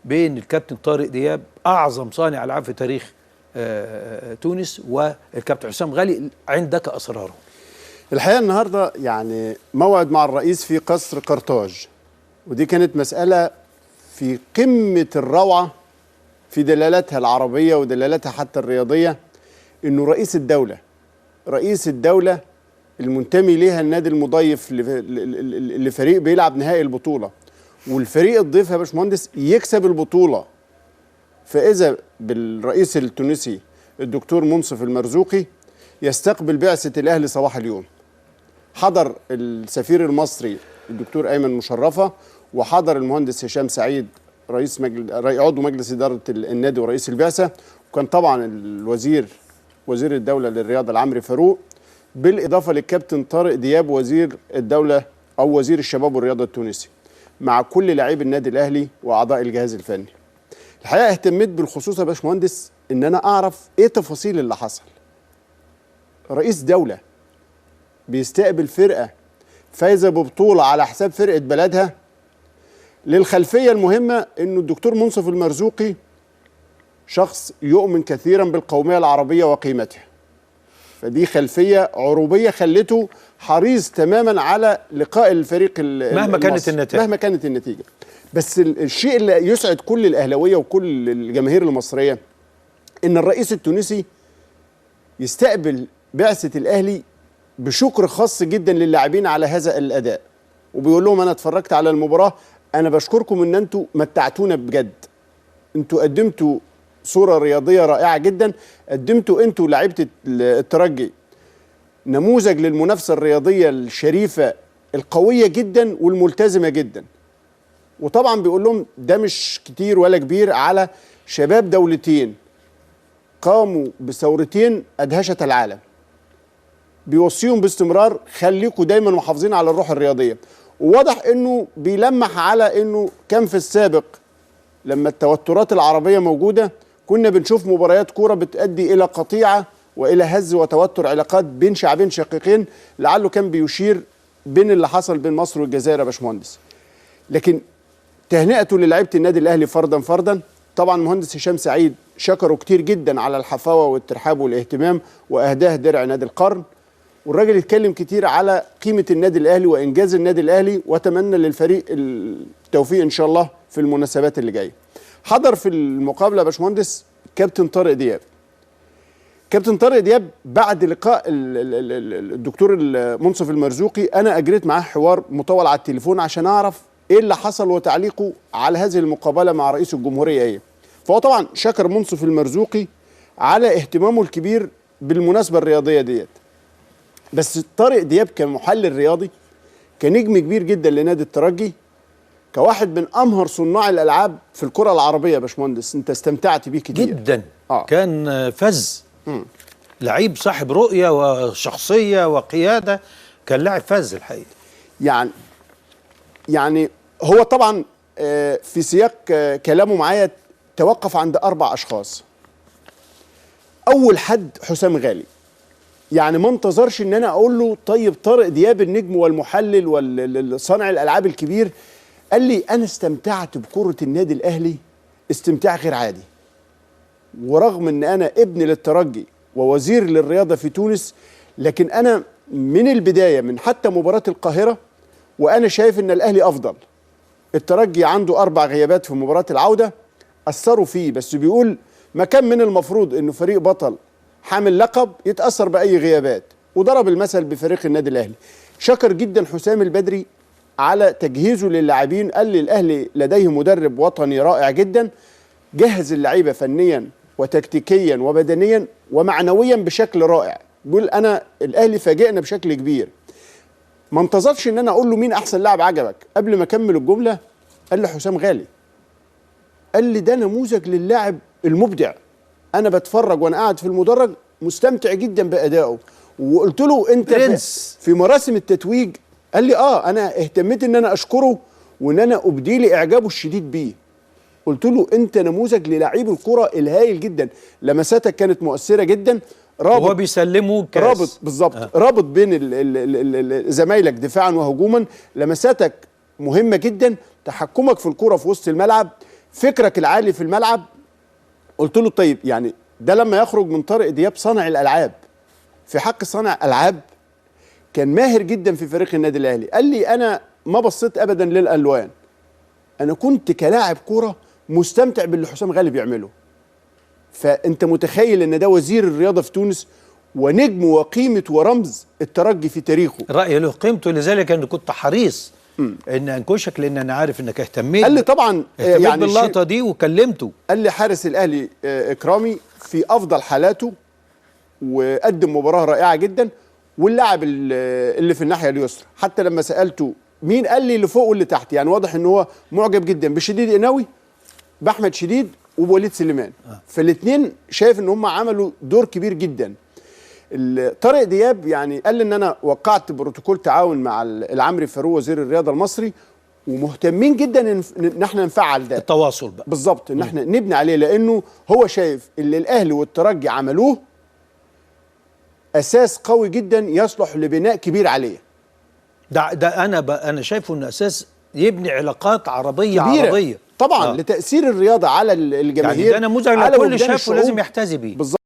بين الكابتن طارق دياب اعظم صانع العاب في تاريخ تونس والكابتن حسام غالي، عندك اسراره. الحقيقة النهارده يعني موعد مع الرئيس في قصر قرطاج، ودي كانت مسالة في قمة الروعة في دلالاتها العربية ودلالاتها حتى الرياضية، انه رئيس الدولة المنتمي ليها النادي المضيف لفريق بيلعب نهائي البطولة، والفريق الضيف يا باشمهندس يكسب البطولة، فاذا بالرئيس التونسي الدكتور منصف المرزوقي يستقبل بعثه الاهلي صباح اليوم. حضر السفير المصري الدكتور ايمن مشرفة، وحضر المهندس هشام سعيد رئيس مجلس عضو مجلس ادارة النادي ورئيس البعثة، وكان طبعا الوزير وزير الدولة للرياضة العمري فاروق، بالاضافة للكابتن طارق دياب وزير الدولة او وزير الشباب والرياضة التونسي، مع كل لاعبي النادي الاهلي واعضاء الجهاز الفني. الحقيقة اهتميت بالخصوص يا باشمهندس ان انا اعرف ايه تفاصيل اللي حصل. رئيس دولة بيستقبل فرقه فايزه ببطولة على حساب فرقه بلدها. للخلفيه المهمة انه الدكتور منصف المرزوقي شخص يؤمن كثيرا بالقوميه العربية وقيمتها، فدي خلفية عروبيه خلته حريص تماما على لقاء الفريق مهما كانت النتيجة، مهما كانت النتيجة. بس الشيء اللي يسعد كل الاهلاوية وكل الجماهير المصرية ان الرئيس التونسي يستقبل بعثه الاهلي بشكر خاص جدا للاعبين على هذا الاداء، وبيقول لهم انا اتفرجت على المباراة، انا بشكركم ان انتوا متعتونا بجد، انتوا قدمتوا صوره رياضية رائعة جدا، قدمتوا انتوا لعيبة الترجي نموذج للمنافسة الرياضية الشريفة القوية جدا والملتزمه جدا. وطبعا بيقول لهم ده مش كتير ولا كبير على شباب دولتين قاموا بثورتين ادهشت العالم. بيوصيهم باستمرار خليكم دايما محافظين على الروح الرياضية. وواضح انه بيلمح على انه كان في السابق لما التوترات العربية موجودة كنا بنشوف مباريات كورة بتؤدي الى قطيعة والى هز وتوتر علاقات بين شعبين شقيقين، لعله كان بيشير بين اللي حصل بين مصر والجزائر يا باشمهندس. لكن تهنئته للاعيبه النادي الاهلي فردا فردا، طبعا مهندس هشام سعيد شكره كتير جدا على الحفاوه والترحاب والاهتمام، واهداه درع نادي القرن. والراجل اتكلم كتير على قيمة النادي الاهلي وانجاز النادي الاهلي، واتمنى للفريق التوفيق ان شاء الله في المناسبات اللي جاية. حضر في المقابلة يا باشمهندس كابتن طارق دياب. كابتن طارق دياب بعد لقاء الدكتور منصف المرزوقي انا اجريت معاه حوار مطول على التليفون عشان اعرف ايه اللي حصل وتعليقه على هذه المقابلة مع رئيس الجمهورية ايه. فهو طبعا شكر منصف المرزوقي على اهتمامه الكبير بالمناسبة الرياضية ديت. بس طارق دياب كمحلل رياضي، كنجم كبير جدا لنادي الترجي، كواحد من امهر صناع الالعاب في الكره العربية يا باشمهندس، انت استمتعت بيه كتير جدا. كان فز، لعيب صاحب رؤية وشخصية وقيادة، كان لاعب فز الحقيقة. يعني هو طبعا في سياق كلامه معايا توقف عند 4 اشخاص. اول حد حسام غالي، يعني ما انتظرش ان انا اقول له طيب طارق دياب النجم والمحلل والصانع الالعاب الكبير، قال لي انا استمتعت بكره النادي الاهلي استمتاع غير عادي، ورغم ان انا ابن للترجي ووزير للرياضة في تونس، لكن انا من البداية من حتى مباراة القاهرة وانا شايف ان الاهلي افضل. الترجي عنده 4 غيابات في مباراة العودة اثروا فيه، بس بيقول ما كان من المفروض انه فريق بطل حامل لقب يتاثر باي غيابات، وضرب المثل بفريق النادي الاهلي. شكر جدا حسام البدري على تجهيزه للاعبين، قال لي الاهلي لديه مدرب وطني رائع جدا، جهز اللعيبة فنيا وتكتيكيا وبدنيا ومعنويا بشكل رائع. بيقول انا الاهلي فاجئنا بشكل كبير. ما انتظرش ان انا اقول له مين احسن لاعب عجبك، قبل ما اكمل الجملة قال لي حسام غالي. قال لي ده نموذج للاعب المبدع، انا بتفرج وانا قاعد في المدرج مستمتع جدا بادائه. وقلت له انت في مراسم التتويج، قال لي انا اهتميت ان انا اشكره وان انا ابدي لي اعجابه الشديد بيه. قلت له انت نموذج للاعيب الكره الهايل جدا، لمساتك كانت مؤثرة جدا، رابط، هو بيسلمه كاس، رابط بالظبط، رابط بين زمايلك دفاعا وهجوما، لمساتك مهمة جدا، تحكمك في الكره في وسط الملعب، فكرك العالي في الملعب. قلت له طيب يعني ده لما يخرج من طارق دياب صانع الالعاب، في حق صانع العاب كان ماهر جدا في فريق النادي الاهلي. قال لي انا ما بصيت ابدا للالوان، انا كنت كلاعب كورة مستمتع باللي حسام غالي بيعمله. فانت متخيل ان ده وزير الرياضة في تونس ونجم وقيمه ورمز الترجي في تاريخه. رأي له قيمته، لذلك انا كنت حريص ان انكشك، لان انا عارف انك اهتميت. قال لي طبعا اهتميت يعني باللقطه دي وكلمته. قال لي حارس الاهلي اكرامي في افضل حالاته وقدم مباراة رائعة جدا، واللاعب اللي في الناحية اليسرى حتى لما سالته مين قال لي اللي فوق واللي تحت، يعني واضح ان هو معجب جدا بشديد قناوي، باحمد شديد وبوليد سليمان. فالاثنين شايف ان هم عملوا دور كبير جدا. طارق دياب يعني قال ان انا وقعت بروتوكول تعاون مع العمري فاروق وزير الرياضة المصري، ومهتمين جدا ان احنا نفعل ده التواصل بقى بالظبط، ان احنا نبني عليه، لانه هو شايف اللي الاهلي والترجي عملوه اساس قوي جدا يصلح لبناء كبير عليه. ده انا شايفه انه اساس يبني علاقات عربية كبيرة. عربية طبعا لتاثير الرياضة على الجماهير، يعني ده نموذج لكل شاب ولازم يحتذي بيه. بالظبط.